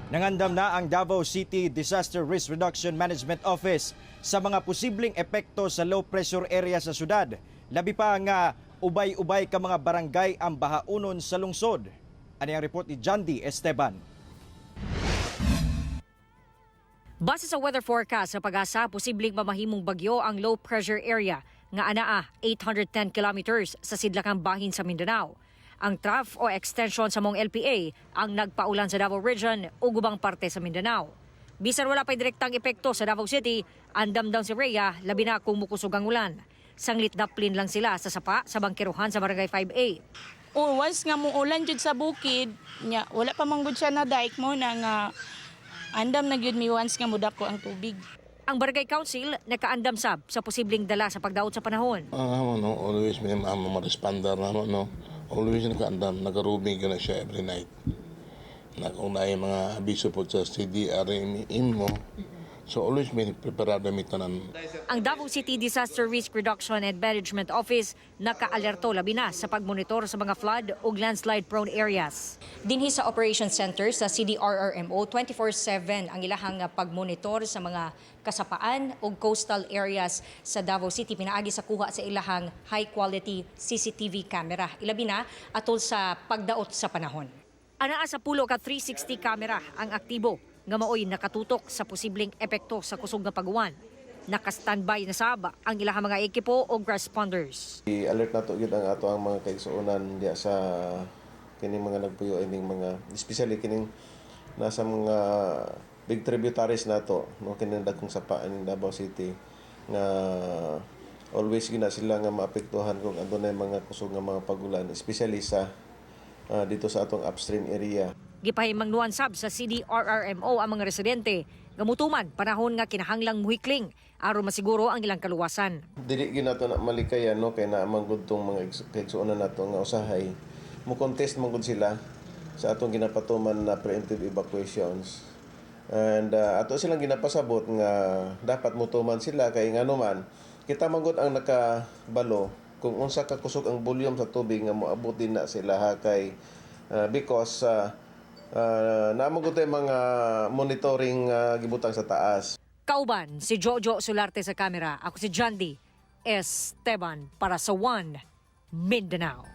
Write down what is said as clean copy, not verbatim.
Nangandam na ang Davao City Disaster Risk Reduction Management Office sa mga posibleng epekto sa low pressure area sa syudad. Labi pa nga ubay-ubay ka mga barangay ang bahaunon sa lungsod. Ani ang report ni John D. Esteban. Base sa weather forecast sa PAGASA, posibleng mamahimong bagyo ang low pressure area nga anaa 810 kilometers sa sidlakang bahin sa Mindanao. Ang trough o extension sa maong LPA ang nagpaulan sa Davao Region ug ubang parte sa Mindanao. Bisan wala pa'y direktang epekto sa Davao City, andam daw si Rhea, labi na kung mukusog ang ulan. Sanglit daplin lang sila sa sapa sa bangkerohan sa Barangay 5A. O once nga muulan jud sa bukid nya, wala pa man gud siya na dike mo na nga andam na gyud mi once nga mudako ang tubig. Ang Barangay Council nakaandam sab sa posibleng dala sa pagdaot sa panahon. Ang amo, no, always may amo ma-responder na no. Always nakaandam, nagarubing ka na siya every night. Na kung na mga abiso po sa CDRM mo. So always may preparado mi tanan. Ang Davao City Disaster Risk Reduction and Management Office nakaalerto labi na sa pagmonitor sa mga flood ug landslide prone areas. Dinhi sa Operation Center sa CDRRMO, 24/7 ang ilahang pagmonitor sa mga kasapaan ug coastal areas sa Davao City pinaagi sa kuha sa ilahang high quality CCTV camera. Ilabi na atol sa pagdaot sa panahon. Anaa sa pulo ka 360 camera ang aktibo nga maoy nakatutok sa posibleng epekto sa kusog nga paguwan. Naka-standby na sab ang ilahang mga ekipo og responders. I-alert nato gyud ang ato ang mga kaigsuonan diya sa kining mga nagpuyo ining mga, especially kining nasa mga big tributaries nato, no, kining dagkong sapa ining Davao City, nga always gina sila nga maapektuhan kung adunay mga kusog nga mga pagulan, especially sa dito sa atong upstream area. Gipahimangnuan sab sa CDRRMO ang mga residente nga mutuman panahon nga kinahanglang muhikling aron masiguro ang ilang kaluwasan. Dili gyud nato na malikayan, no, kay naa man gud tong mga kaigsuonan nato nga usahay mo contest man gud sila sa atong ginapatuman na preemptive evacuations, and ato silang ginapasabot nga dapat mutuman sila kay ngano man kita man gud ang nakabalo kung unsa ka kusog ang volume sa tubig nga moabot din na sila ha, kay because naa man gud tay mga monitoring gibutang sa taas. Kauban si Jojo Solarte sa kamera. Ako si John D. Esteban para sa One Mindanao.